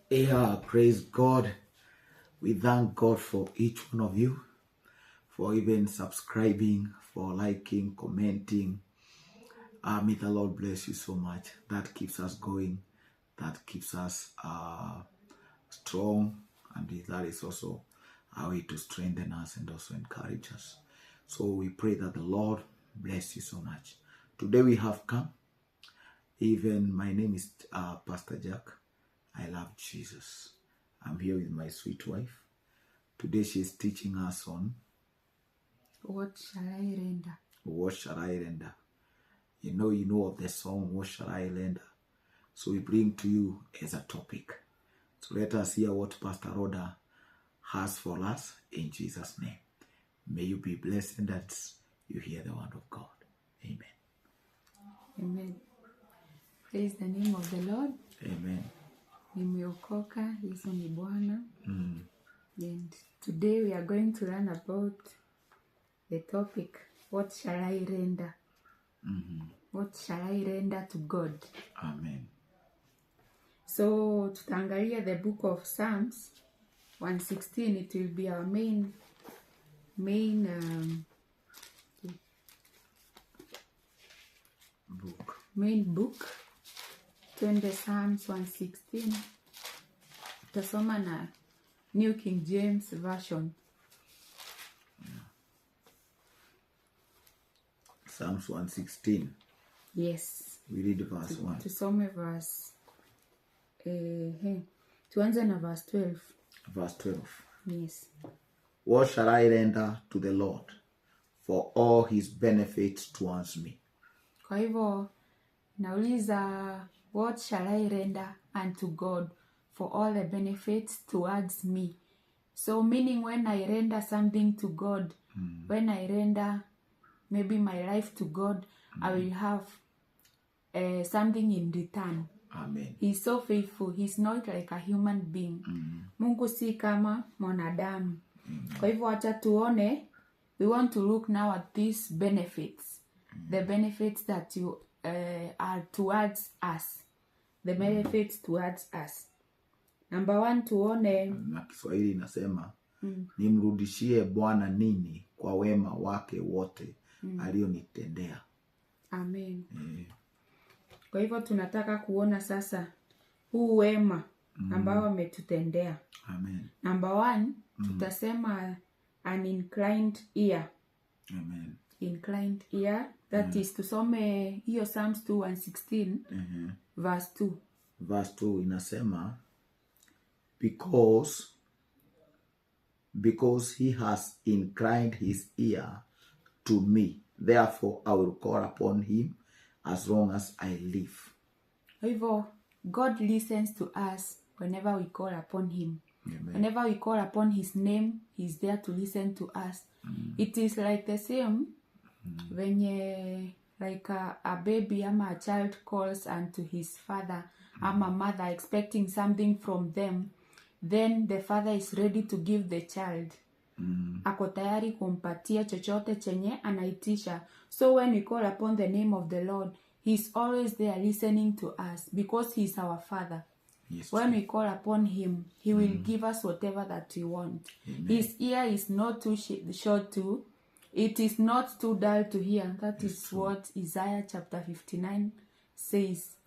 Yeah, praise God. We thank God for each one of you, for even subscribing, for liking, commenting. May the Lord bless you so much. That keeps us going. That keeps us strong. And that is also a way to strengthen us and also encourage us. So we pray that the Lord bless you so much. Today we have come. Even my name is Pastor Jack. I love Jesus. I'm here with my sweet wife. Today she's teaching us on What shall I render? What shall I render? You know of the song, What Shall I Render? So we bring to you as a topic. So let us hear what Pastor Rhoda has for us in Jesus' name. May you be blessed and that you hear the word of God. Amen. Amen. Praise the name of the Lord. Amen. Nimeokoka, Yesu ni Bwana. And today we are going to learn about the topic, what shall I render? What shall I render to God? Amen. So tutaangalia the book of Psalms 116. It will be our main book. Twende Psalms 116. Tutasoma na New King James Version. Psalms 116. Yes. We read verse 1. Tusome verse tuanze na verse 12. Verse 12. Yes. What shall I render to the Lord for all his benefits towards me? Kwa hivyo nauliza, what shall I render unto God for all the benefits towards me? So meaning when I render something to God, when I render maybe my life to God, I will have something in return. Amen. He's so faithful. He's not like a human being. Mungu si kama mwanadamu. Kwa hivyo acha tuone, we want to look now at these benefits. The benefits that you are towards us. The benefits towards us. Number 1, tuone. Na Kiswahili inasema nimrudishie Bwana nini kwa wema wake wote alionitendea. Amen. Kwa hivyo tunataka kuona sasa huu wema ambao ametutendea. Amen. Number 1, tutasema an inclined ear. Amen. Inclined ear. That is, tusome hiyo Psalms 116 verse 2. Verse 2 inasema because he has inclined his ear to me, therefore I will call upon him as long as I live. Kwa hivyo God listens to us whenever we call upon him. Amen. Whenever we call upon his name, he's there to listen to us. It is like the same when like a baby ama a child calls unto his father ama mother expecting something from them, then the father is ready to give the child. Ako tayari kumpatia chochote chenye anaitisha. So when we call upon the name of the Lord, he's always there listening to us because he's our father. Yes, when we call upon him, he will give us whatever that we want. Amen. His ear is not too short to, it is not too dull to hear. That Yes, is true. what Isaiah chapter 59 says.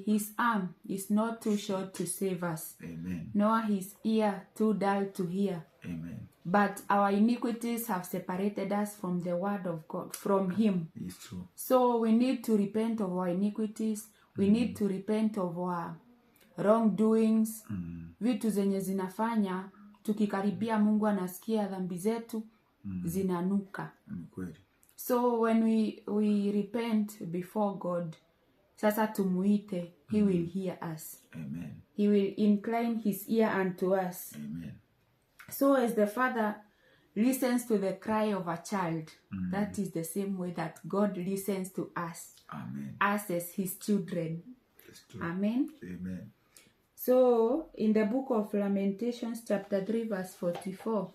His arm is not too short to save us, Amen. nor his ear too dull to hear. Amen. But our iniquities have separated us from the word of God, from him. It's true. So we need to repent of our iniquities. We need to repent of our wrongdoings. Vitu zenye zinafanya tukikaribia Mungu anasikia dhambi zetu zinanuka. Kweli. So when we repent before God, sasa tumuite, he will hear us. Amen. He will incline his ear unto us. Amen. So as the father listens to the cry of a child, that is the same way that God listens to us. Amen. Us as his children. It's true. Amen. Amen. So in the book of Lamentations chapter 3 verse 44.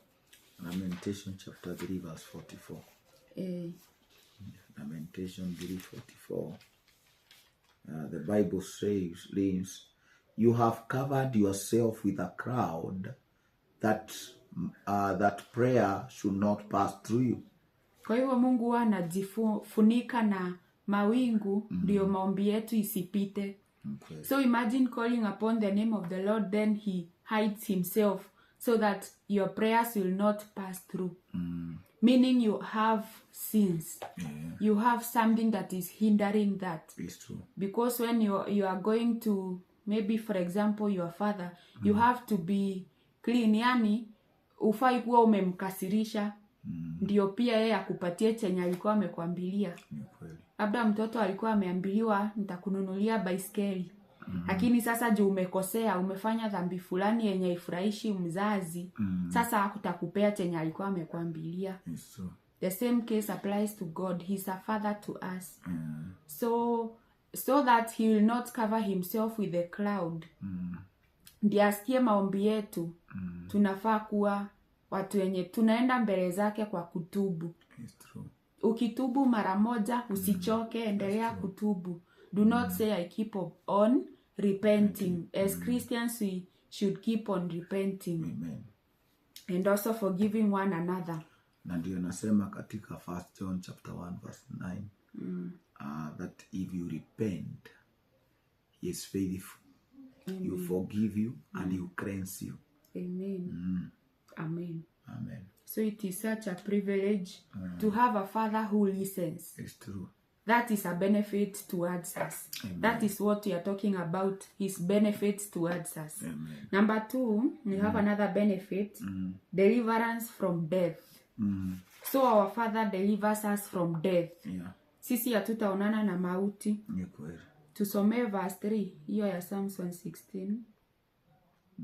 Lamentation chapter 3 verse 44. Lamentation 3:44. The Bible says, you have covered yourself with a cloud that prayer should not pass through you. Kwa hivyo Mungu huwa anajifunika na mawingu ndio maombi yetu isipite. Okay. So imagine calling upon the name of the Lord, then he hides himself so that your prayers will not pass through. Meaning you have sins. Yeah. You have something that is hindering that. It's true. Because when you are going to, maybe for example your father, you have to be clean. Yani ufai kuwa umemkasirisha ndio pia yeye akupatie chenye alikuwa amekwambilia. Labda mtoto alikuwa ameambiliwa nitakununulia baiskeli. Lakini sasa juu umekosea, umefanya dhambi fulani yenye ifurahishi mzazi, sasa hakutakupea chenye alikuwa amekwambilia. The same case applies to God. He's a father to us. So that he will not cover himself with a cloud. Ndiye asikie maombi yetu. Tunafaa kuwa watu wenye tunaenda mbele zake kwa kutubu. Ukitubu mara moja usichoke, endelea kutubu. Do not say I keep on repenting. As Christians we should keep on repenting. Amen. And also forgiving one another. Na ndio nasema katika 1 John chapter 1 verse 9 that if you repent, he is faithful. He will forgive you and he will cleanse you. Amen. Amen. Amen. So it is such a privilege to have a father who listens. It's true. That is a benefit towards us. Amen. That is what we are talking about, his benefits towards us. Amen. Number 2, we have another benefit, deliverance from death. So our father delivers us from death. Yeah. Sisi hatutaonana na mauti. Ni kweli. Tusomee verse 3, hiyo ya Psalms 116.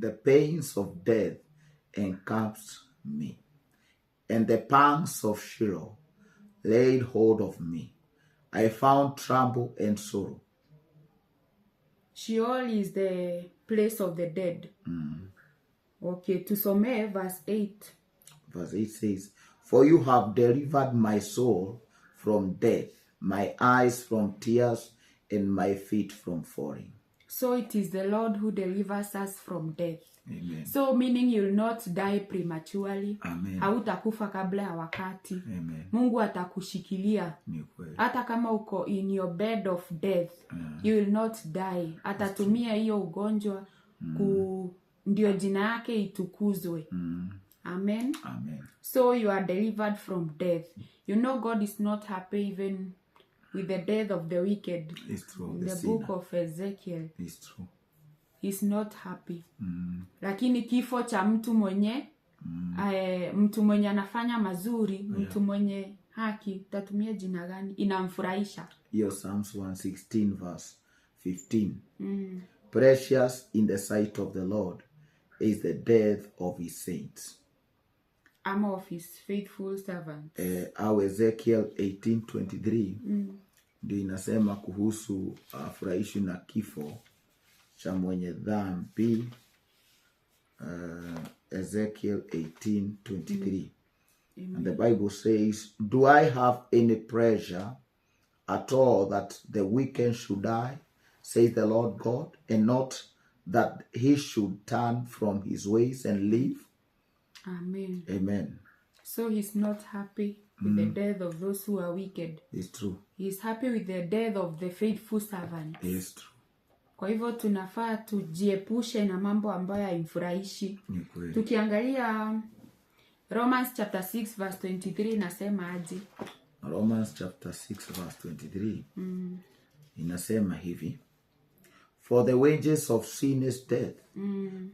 The pains of death encamped me, and the pangs of Sheol laid hold of me. I found trouble and sorrow. Sheol is the place of the dead. Okay, tusomee verse 8. Verse 8 says, for you have delivered my soul from death, my eyes from tears, and my feet from falling. So it is the Lord who delivers us from death. Amen. So meaning you'll not die prematurely. Amen. Hautakufa kabla ya wakati. Amen. Mungu atakushikilia. Ni kweli. Hata kama uko in your bed of death, you will not die. Atatumia hiyo ugonjwa ndio jina yake itukuzwe. Amen. Amen. So you are delivered from death. You know God is not happy even with the death of the wicked. It's true. In the book of Ezekiel. It's true. He's not happy. Lakini kifo cha mtu mwenye mtu mwenye anafanya mazuri, mtu mwenye haki, tatumia jina gani? Inamfurahisha. Hiyo Psalms 116 verse 15. Precious in the sight of the Lord is the death of his saints. Ama of his faithful servants. Au Ezekiel 18:23 ndio inasema kuhusu furahishi na kifo cha mwenye dhambi. Ezekiel 18:23. And the Bible says, do I have any pleasure at all that the wicked should die, says the Lord God, and not that he should turn from his ways and live? Amen. Amen. So he's not happy with the death of those who are wicked. It's true. He's happy with the death of the faithful servants. It's true. Kwa hivyo tunafaa tujiepushe na mambo ambayo haimfurahishi. Tukiangalia Romans chapter 6 verse 23 nasema aje? Romans chapter 6 verse 23 inasema hivi, for the wages of sin is death,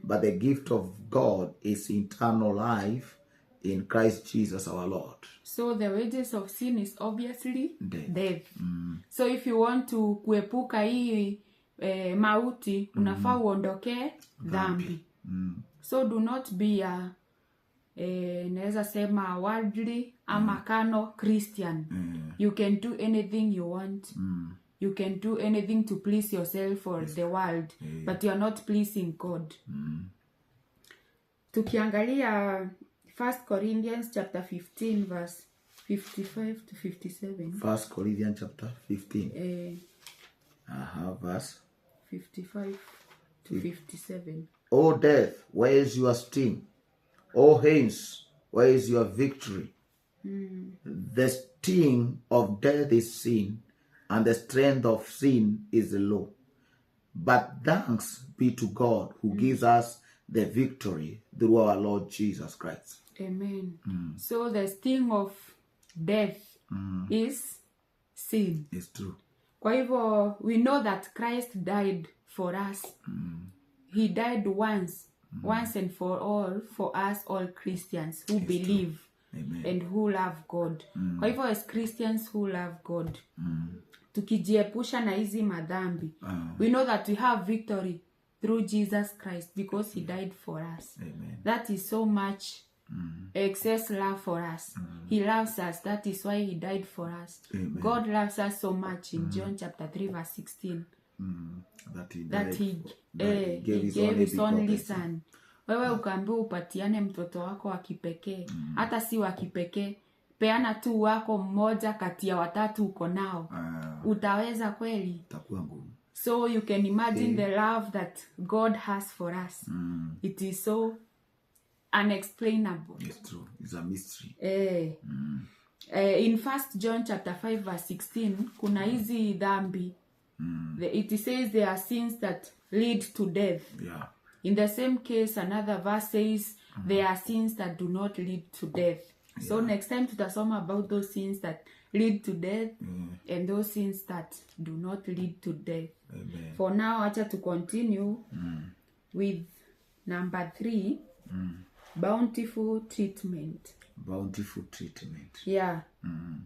but the gift of God is eternal life in Christ Jesus our Lord. So the wages of sin is obviously death. So if you want to kuepuka hii mauti, unafaa uondokee dhambi. So do not be a naweza sema worldly ama carnal Christian. You can do anything you want. You can do anything to please yourself or the world, but you are not pleasing God. Tukiangalia 1 Corinthians chapter 15 verse 55 to 57. 1 Corinthians chapter 15. Verse 55 to 57. O death, where is your sting? O Hades, where is your victory? The sting of death is sin, and the strength of sin is the law. But thanks be to God who gives us the victory through our Lord Jesus Christ. Amen. So the sting of death is sin. It's true. Kwa hivyo, we know that Christ died for us. He died once and for all, for us all Christians who believe and who love God. Kwa hivyo, as Christians who love God, tukijiepusha na hizi madhambi, we know that we have victory through Jesus Christ because he died for us. Amen. That is so much excess love for us. He loves us. That is why he died for us. Amen. God loves us so much in John chapter 3 verse 16. That He gave gave his only begotten son. Wewe ukaambiwa upatiane mtoto wako wa kipekee. Hata si wa kipekee. Peana tu wako mmoja kati ya watatu uko nao. Utaweza kweli? Itakuwa ngumu. So you can imagine the love that God has for us. It is so unexplainable. It's true. It's a mystery. In 1 John chapter 5 verse 16, kuna hizi dhambi. It says there are sins that lead to death. Yeah. In the same case, another verse says there are sins that do not lead to death. So next time tutasoma about those sins that lead to death and those sins that do not lead to death. Amen. For now, acha to continue with number 3, bountiful treatment. Bountiful treatment. Yeah.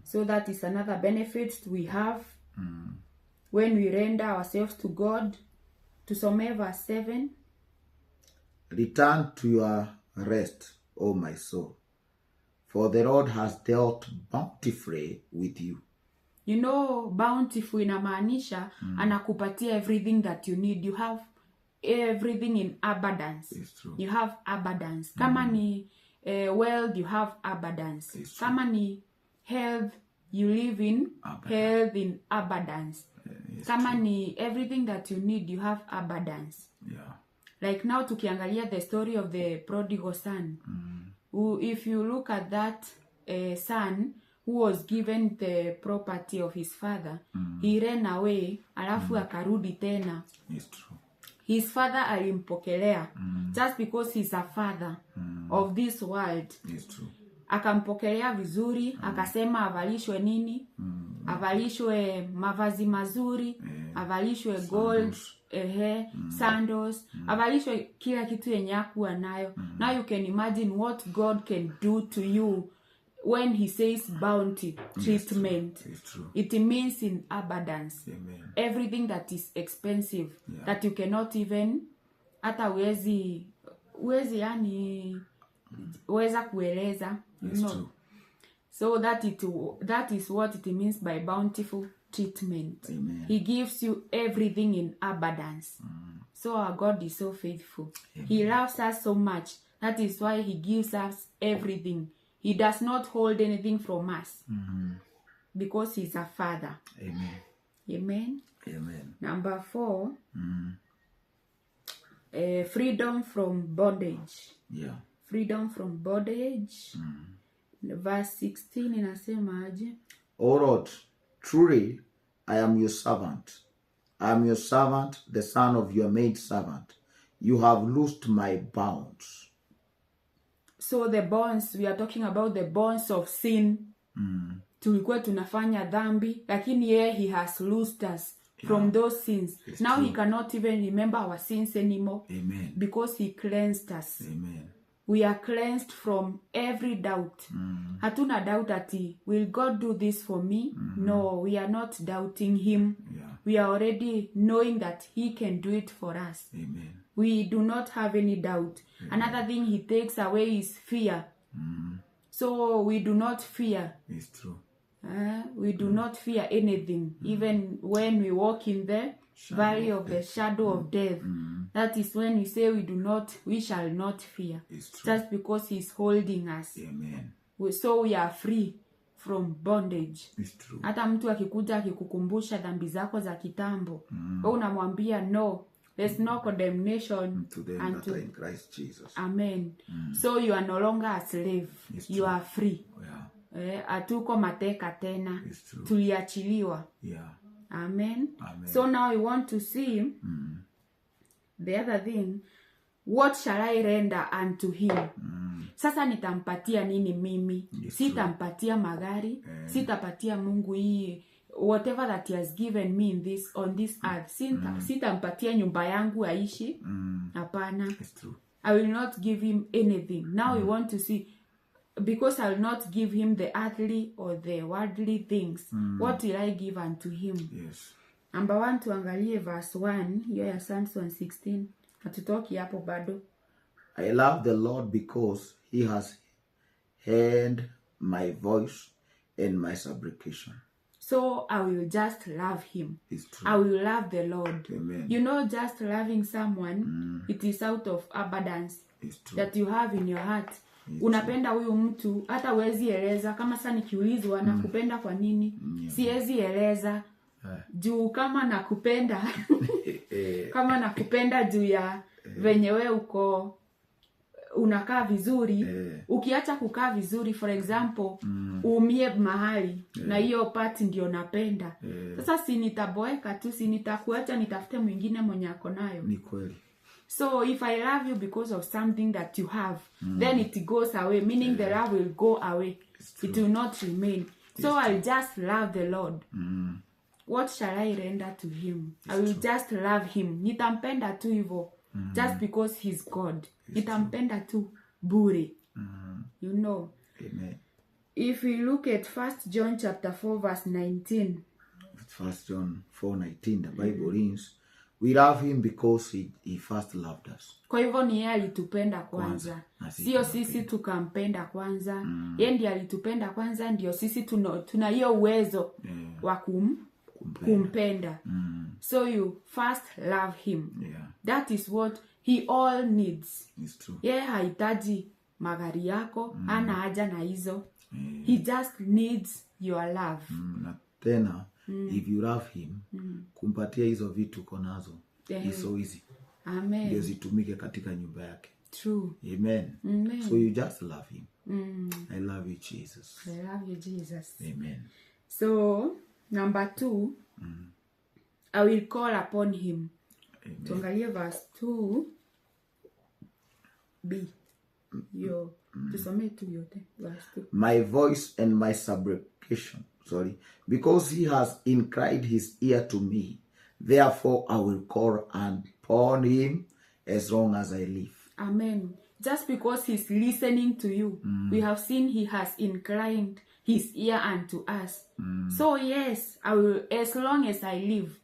So that is another benefit we have when we render ourselves to God. Tusome verse 7. Return to your rest, O my soul, for the Lord has dealt bountifully with you. You know, bountiful inamaanisha anakupatia everything that you need. You have everything in abundance. It's true. You have abundance. Kama ni wealth, you have abundance. It's true. Kama ni health, you live in health in abundance. Kama ni everything that you need, you have abundance. Yeah. Like now tukiangalia the story of the prodigal son. If you look at that son who was given the property of his father, he ran away, alafu akarudi tena. It's true. His father alimpokelea just because he's a father of this world. It's true. Akampokelea vizuri, akasema avalishwe nini? Avalishwe mavazi mazuri, avalishwe gold, sandals, avalishwe kila kitu yenye hakuwa nayo. Now you can imagine what God can do to you when he says bounty, treatment. It's true. It means in abundance. Amen. Everything that is expensive, that you cannot even, hata uwezi yani weza kueleza. It's true. So that is what it means by bountiful treatment. Amen. He gives you everything in abundance. So our God is so faithful. Amen. He loves us so much. That is why he gives us everything. He does not hold anything from us. Because he's a father. Amen. Amen. Amen. Number 4. Freedom from bondage. Yeah. Freedom from bondage. Verse 16 inasema aje? O Lord, truly I am your servant. I am your servant, the son of your maidservant. You have loosed my bonds. So the bonds, we are talking about the bonds of sin. Tulikuwa tunafanya dhambi, lakini he has loosed us from those sins. It's now true. He cannot even remember our sins anymore. Amen. Because he cleansed us. Amen. We are cleansed from every doubt. Hatuna doubt ati, will God do this for me? No, we are not doubting him. Yeah. We are already knowing that he can do it for us. Amen. We do not have any doubt. Another thing he takes away is fear. So we do not fear. It's true. We do not fear anything. Even when we walk in the valley of the shadow of death. That is when we say we shall not fear. It's true. Just because he's holding us. Amen. So we are free from bondage. It's true. Hata mtu akikuja akikukumbusha dhambi zako za kitambo, wewe unamwambia no, There's no condemnation to them that are in Christ Jesus. Amen. So you are no longer a slave. It's You true. are free. Yeah. Hatuko mateka tena. It's true. Tuliachiliwa. Yeah. Amen. Amen. So now we want to see the other thing. What shall I render unto him? Sasa nitampatia nini mimi? It's Sitampatia magari. Sitapatia Mungu hii whatever that he has given me in this on this earth. Sitampatia nyumba yangu aishi. Hapana. It's true. I will not give him anything. Now we want to see, because I will not give him the earthly or the worldly things. What will I give unto him? Yes. Number 1, tuangalie verse 1 hiyo ya Psalms 116. Hatutoki hapo bado. I love the Lord because he has heard my voice and my supplication. So I will just love him. It's true. I will love the Lord. Amen. You know, just loving someone, it is out of abundance It's true. that you have in your heart. Unapenda huyu mtu, hata huwezi eleza. Kama sasa nikiulizwa nakupenda kwa nini? Siwezi eleza. Juu kama nakupenda, kama nakupenda juu ya venye we uko unakaa vizuri, ukiacha kukaa vizuri, for example, uumie mahali, na hiyo part ndio napenda. Sasa si nitaboeka tu, si nitakuacha nitafute mwingine mwenye ako nayo. Ni kweli. So if I love you because of something that you have, then it goes away, meaning the love will go away. It will not remain. So I'll just love the Lord. What shall I render to him? I will just love him. Nitampenda tu hivyo. Just because he's God. Nitampenda tu bure. You know. Amen. If we look at 1 John chapter 4 verse 19. 1 John 4:19, the Bible reads, we love him because he first loved us. Kwa hivyo ni yeye alitupenda kwanza. Sio sisi tukampenda kwanza. Yeye ndiye alitupenda kwanza, ndio sisi tuna hiyo uwezo wa kumpenda. So you first love him. That is what he all needs. It's true. Yeye hahitaji magari yako, hana haja na hizo. He just needs your love. Na tena if you love him, kumpatia hizo vitu uko nazo is so easy. Amen. Ndio zitumike katika nyumba yake. True. Amen. Amen. So you just love him. I love you, Jesus. I love you, Jesus. Amen. So number 2, I will call upon him. Amen. Tuangalie verse 2b. Yo, tusome tu yote verse 2. My voice and my supplication, because he has inclined his ear to me, therefore I will call upon him as long as I live. Amen. Just because he's listening to you, we have seen he has inclined his ear unto us. So yes, I will, as long as I live,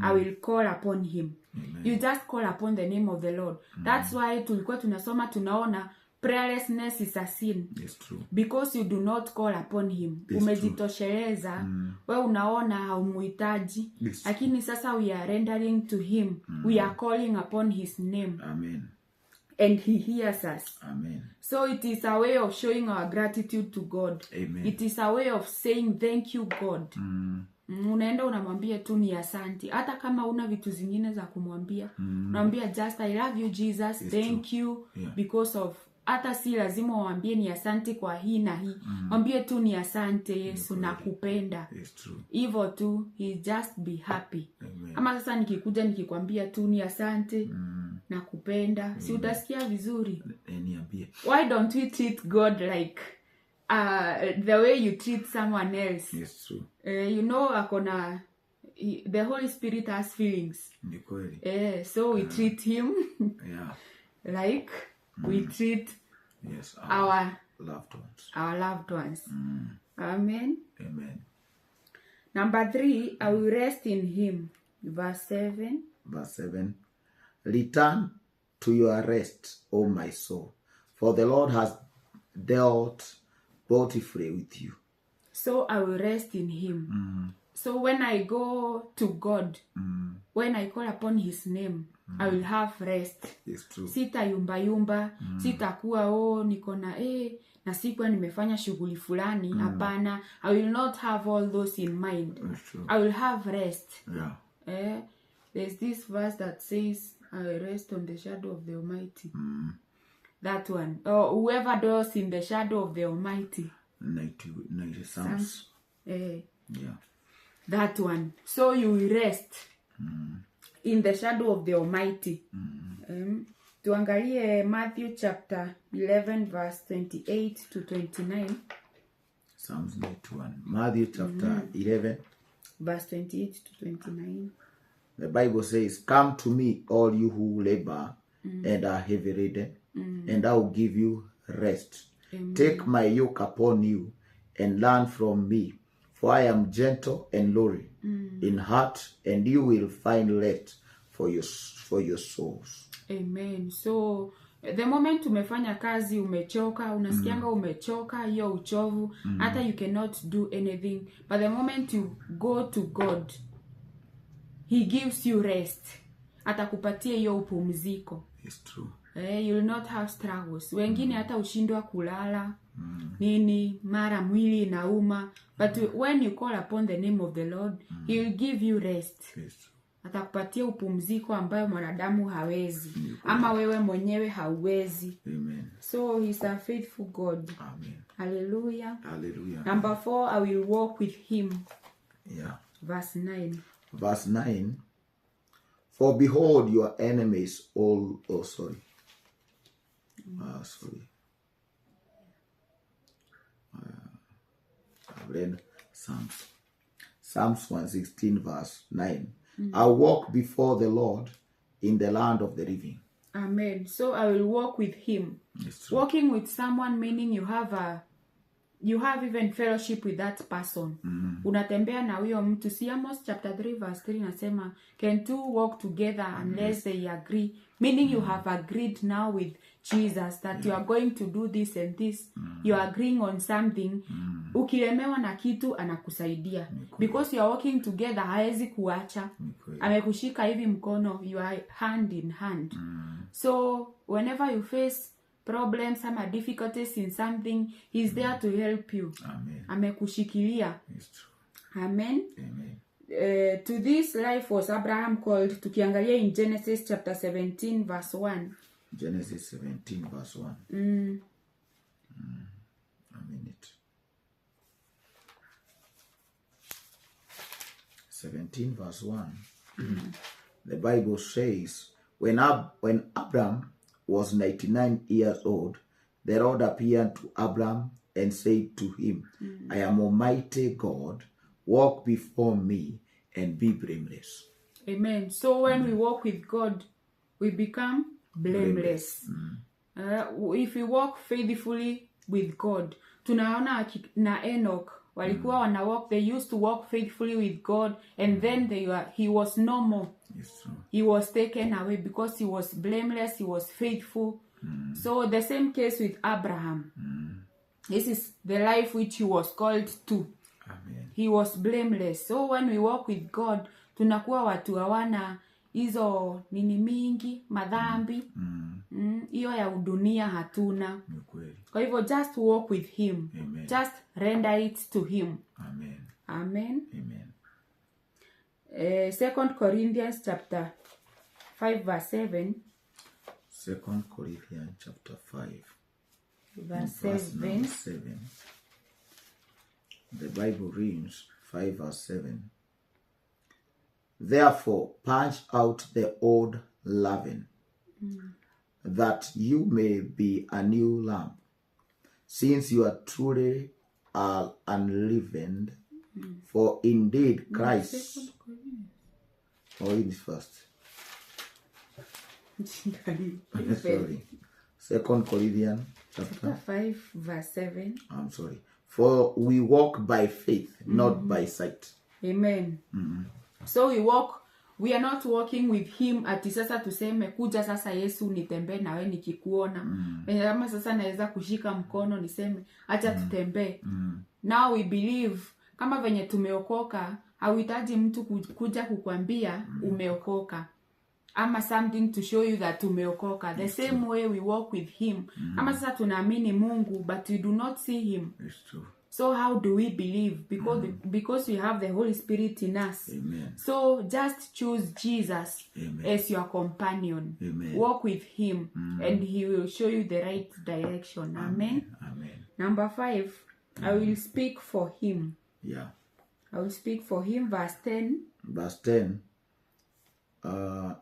I will call upon him. Amen. You just call upon the name of the Lord. That's why tulikuwa tunasoma tunaona prayerlessness is a sin. It's true. Because you do not call upon him. Umejitosheleza. We unaona haumuhitaji. Lakini sasa we are rendering to him. We are calling upon his name. Amen. And he hears us. Amen. So it is a way of showing our gratitude to God. Amen. It is a way of saying thank you God. Unaenda unamwambia tu ni asante. Hata kama una vitu zingine za kumwambia. Unamwambia just I love you Jesus. Thank you because of, hata si lazima uambie ni asante kwa hii na hii. Mwambie tu ni asante Yesu, nakupenda. Hivyo tu, he just be happy. Amen. Ama sasa nikikuja nikikwambia tu ni asante, nakupenda, si utasikia vizuri? Niambie. Why don't we treat God like the way you treat someone else? Yes, true. You know, akona, the Holy Spirit has feelings. Ni kweli. So we treat him like we treat our loved ones. Our loved ones. Amen. Amen. Number 3, I will rest in him. Verse 7. Verse 7. Return to your rest, O my soul, for the Lord has dealt bountifully with you. So I will rest in him. So when I go to God, when I call upon his name, I will have rest. It's true. Sita yumba, sitakuwa niko na sikuwa nimefanya shughuli fulani. Hapana. I will not have all those in mind. I will have rest. Yeah. There's this verse that says, I will rest on the shadow of the Almighty. That one. Or whoever dwells in the shadow of the Almighty. 90 Psalms. Yeah. That one. So you will rest in the shadow of the Almighty. Tuangalie Matthew chapter 11 verse 28 to 29. Psalms 91. Matthew chapter 11 verse 28 to 29. The Bible says, "Come to me, all you who labor and are heavy laden, and I will give you rest. Amen. Take my yoke upon you and learn from me, for I am gentle and lowly in heart, and you will find rest for your souls." Amen. So the moment umefanya kazi umechoka, unasikianga umechoka, hiyo uchovu, hata you cannot do anything. But the moment you go to God, He gives you rest. Atakupatia hiyo upumziko. It's true. You will not have struggles. Wengine hata ushindwa kulala. Nini, mara mwili inauma. But when you call upon the name of the Lord, He will give you rest. Yes. Atakupatia upumziko ambayo mwanadamu hawezi. Ama wewe mwenyewe hauwezi. Amen. So He's a faithful God. Amen. Hallelujah. Hallelujah. Number 4, I will walk with Him. Yeah. Verse 9. Verse 9. For behold, your enemies all... Oh, sorry. Sorry. I've read Psalms 116 verse 9. I walk before the Lord in the land of the living. Amen. So I will walk with Him. Walking with someone meaning you have even fellowship with that person. Unatembea na huyo mtu. See, Amos chapter 3 verse 3 nasema, can two walk together unless they agree? Meaning you have agreed now with Jesus that you are going to do this and this. You are agreeing on something. Ukilemewa na kitu anakusaidia. Because you are walking together, haezi kuacha. Amekushika hivi mkono, you are hand in hand. So whenever you face problems ama difficulties in something, He's there to help you. Amen. Amekushikilia. It's true. Amen. Amen. To this life was Abraham called. Tukiangalia in Genesis chapter 17 verse 1. Genesis 17 verse 1. A minute. 17 verse 1. The Bible says, when Abraham was 99 years old, the Lord appeared to Abraham and said to him, I am Almighty God, walk before me and be blameless. Amen. So when we walk with God, we become blameless. If we walk faithfully with God, tunaona na Enoch walikuwa wana walk, they used to walk faithfully with God, and then he was no more. Yes, true. He was taken away because he was blameless, he was faithful. So the same case with Abraham. This is the life which he was called to. Amen. He was blameless. So when we walk with God, tunakuwa watu hawana hizo nini mingi, madhambi. Hiyo ya udunia hatuna. Kwa hivyo just walk with Him. Amen. Just render it to Him. Amen. Amen. Amen. 2 Corinthians chapter 5 verse 7. 2 Corinthians chapter 5 verse number 7. 7. The Bible reads 5 verse 7. Therefore, punch out the old leaven, that you may be a new lump, since you are truly unleavened. For indeed Christ... Oh, it is first. Sorry. 2 Corinthians chapter 5 verse 7. I'm sorry. For we walk by faith, not by sight. Amen. So we are not walking with Him ati sasa tuseme kuja sasa Yesu nitembee nawe nikikuona. Kama sasa naweza kushika mkono niseme acha tutembee. Now we believe kama venye tumeokoka, hauhitaji mtu kuja kukwambia umeokoka. Ama something to show you that tumeokoka. The same way we walk with Him. Ama sasa tunaamini Mungu but we do not see Him. So how do we believe? Because we have the Holy Spirit in us. Amen. So just choose Jesus Amen. as your companion. Amen. Walk with him and he will show you the right direction. Amen. Amen. Number 5, I will speak for him. Yeah. I will speak for him. Verse 10. Verse 10.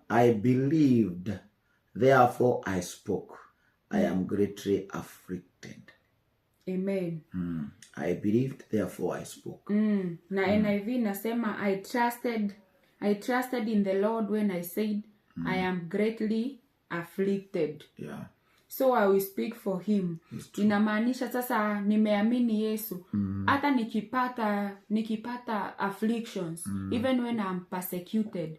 I believed, therefore I spoke. I am greatly afflicted. Amen. I believed, therefore I spoke. Na NIV nasema I trusted in the Lord when I said I am greatly afflicted. Yeah. So I will speak for him. Inamaanisha sasa nimeamini Yesu. Hata nikipata afflictions, even when I'm persecuted,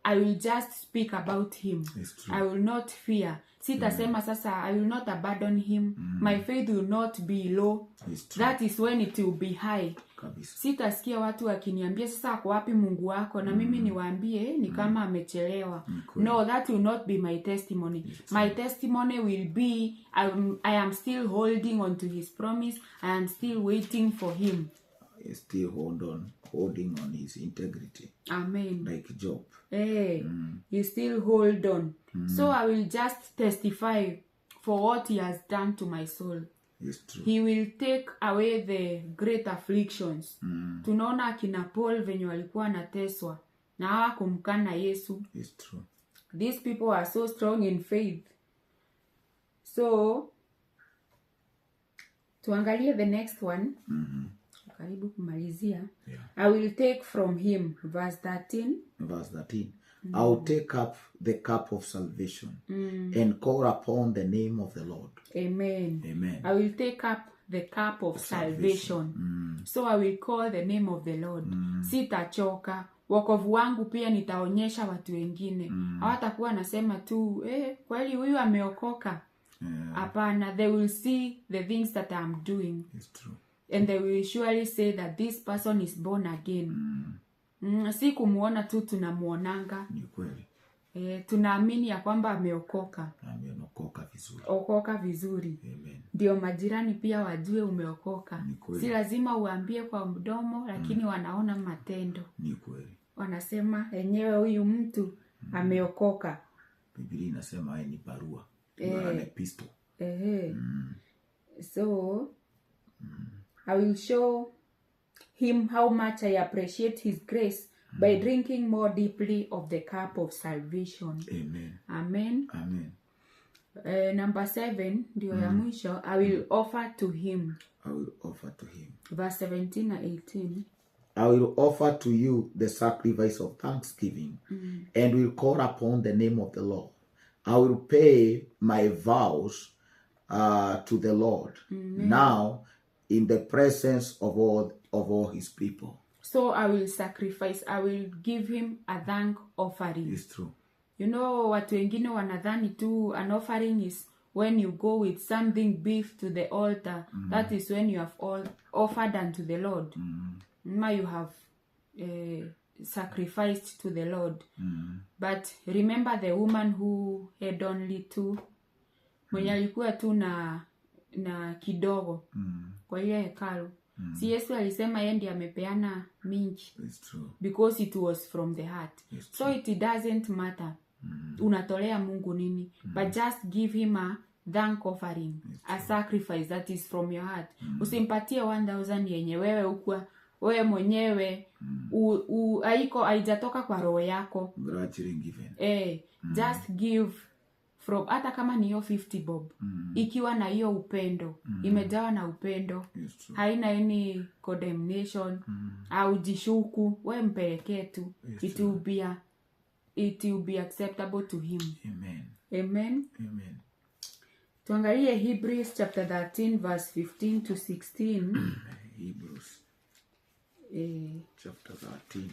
I will just speak about him. I will not fear. Sitasema sasa I will not abandon him. My faith will not be low. That is when it will be high. Sitasikia watu wakiniambia sasa ako wapi Mungu wako na mimi niwaambie ni kama amechelewa. No, that will not be my testimony. My testimony will be I am still holding on to his promise. I am still waiting for him. Still holding on his integrity. Amen. Like Job. Hey, you still hold on. So I will just testify for what he has done to my soul. It's true. He will take away the great afflictions. Tunaona akina Paul venye walikuwa nateswa na hawakumkana Yesu. It's true. These people are so strong in faith. So tuangalie the next one. Karibu kumalizia. Yeah. I will take from him. Verse 13. Verse 13. I will take up the cup of salvation and call upon the name of the Lord. Amen. Amen. I will take up the cup of salvation. So I will call the name of the Lord. Sitachoka. Wokovu wangu pia nitaonyesha watu wengine. Hawatakuwa nasema tu, kweli huyu ameokoka. Hapana, they will see the things that I'm doing. It's true. And they will surely say that this person is born again. Si kumuona tu tunamuonanga. Ni kweli. Tunaamini ya kwamba ameokoka. Ameokoka vizuri. Okoka vizuri. Amen. Ndio majirani pia wajue umeokoka. Ni kweli. Si lazima uambie kwa mdomo lakini wanaona matendo. Ni kweli. Wanasema enyewe huyu mtu ameokoka. Biblia inasema ni barua. An epistle. So I will show him how much I appreciate his grace by drinking more deeply of the cup of salvation. Amen. Amen. Amen. Number 7 ndio ya mwisho. I will offer to him. I will offer to him. Verse 17 and 18. I will offer to you the sacrifice of thanksgiving and will call upon the name of the Lord. I will pay my vows to the Lord now in the presence of all his people. So I will sacrifice. I will give him a thank offering. It's true. You know, watu wengine wanadhani tu an offering is when you go with something beef to the altar. That is when you have offered unto the Lord. Now you have sacrificed to the Lord. But remember the woman who had only 2. Mwenye alikuwa tu na kidogo kwa hiyo hekalu. Si Yesu alisema yeye ndiye amepeana mingi. It's true. Because it was from the heart. So it doesn't matter. Unatolea Mungu nini? But just give him a thank offering. A sacrifice that is from your heart. Usimpatie 1,000 yenye wewe mwenyewe haijatoka kwa roho yako. Given. Just give from hata kama ni hiyo 50 bob. Ikiwa na hiyo upendo, imejawa na upendo. Haina any condemnation au jishuku, wewe mpelekee tu. It will be acceptable to him. Amen. Amen. Amen. Tuangalie Hebrews chapter 13 verse 15 to 16. Hebrews chapter 13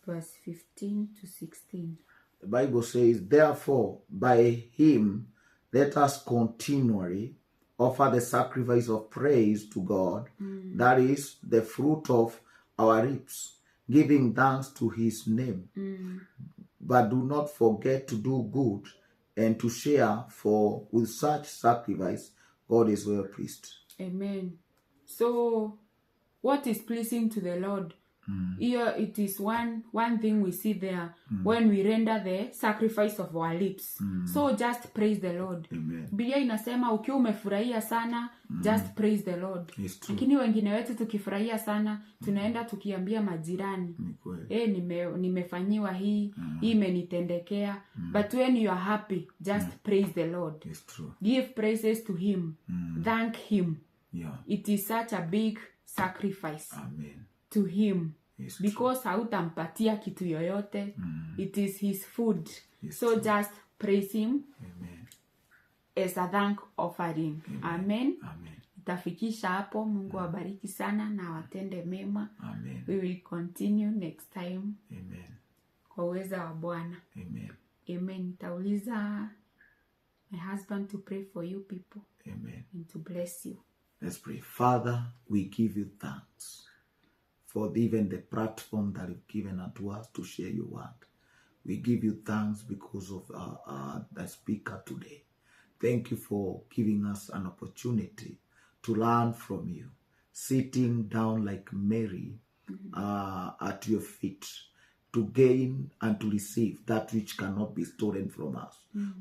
verse 15 to 16. The Bible says, therefore, by him let us continually offer the sacrifice of praise to God, that is the fruit of our lips, giving thanks to his name. But do not forget to do good and to share, for with such sacrifice God is well pleased. Amen. So what is pleasing to the Lord? Here it is one thing we see there when we render the sacrifice of our lips. So just praise the Lord. Amen. Biblia inasema ukiwa umefurahia sana, just praise the Lord. It's true. Lakini wengine wetu tukifurahia sana, tunaenda tukiambia majirani, Ni kweli. nimefanyiwa hii imenitendekea. But when you are happy, just praise the Lord. It's true. Give praises to him. Thank him. Yeah. It is such a big sacrifice Amen. to him. It's true. Because hautampatia kitu yoyote. It is his food. It's So true. just praise him Amen. as a thank offering. Amen. Amen. Itafikisha hapo. Mungu awabariki sana na watende mema. Amen. We will continue next time Amen. kwa uweza wa Bwana. Amen. Amen. Nitauliza my husband to pray for you people Amen. and to bless you. Let's pray. Father, we give you thanks for even the platform that you've given unto us to share your word. We give you thanks because of the speaker today. Thank you for giving us an opportunity to learn from you, sitting down like Mary at your feet, to gain and to receive that which cannot be stolen from us.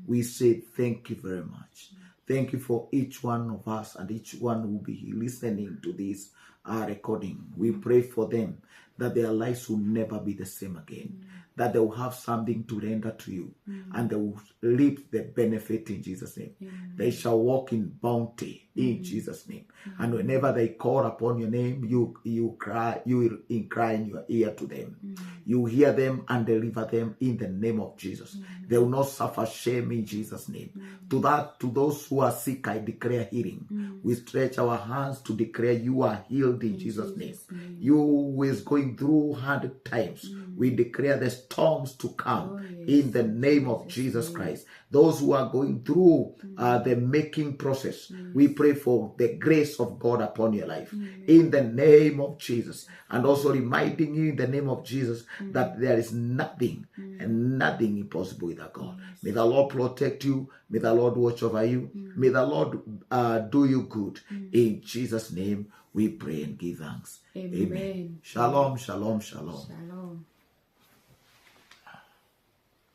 We say thank you very much. Thank you for each one of us and each one who will be listening to this recording. We pray for them that their lives will never be the same again, that they will have something to render to you, and they will reap the benefit in Jesus' name. They shall walk in bounty in Jesus' name. And whenever they call upon your name, you cry, you will incline your ear to them. You hear them and deliver them in the name of Jesus. They will not suffer shame in Jesus' name. To those who are sick, I declare healing. We stretch our hands to declare you are healed in Jesus' name. You who is going through hard times, we declare the storms to come in the name of Jesus Christ. Those who are going through the making process, we pray for the grace of God upon your life in the name of Jesus. And also reminding you in the name of Jesus that there is nothing and nothing impossible with our God. May the Lord protect you. May the Lord watch over you. May the Lord do you good. In Jesus' name we pray and give thanks. Amen. Shalom, shalom, shalom. Shalom.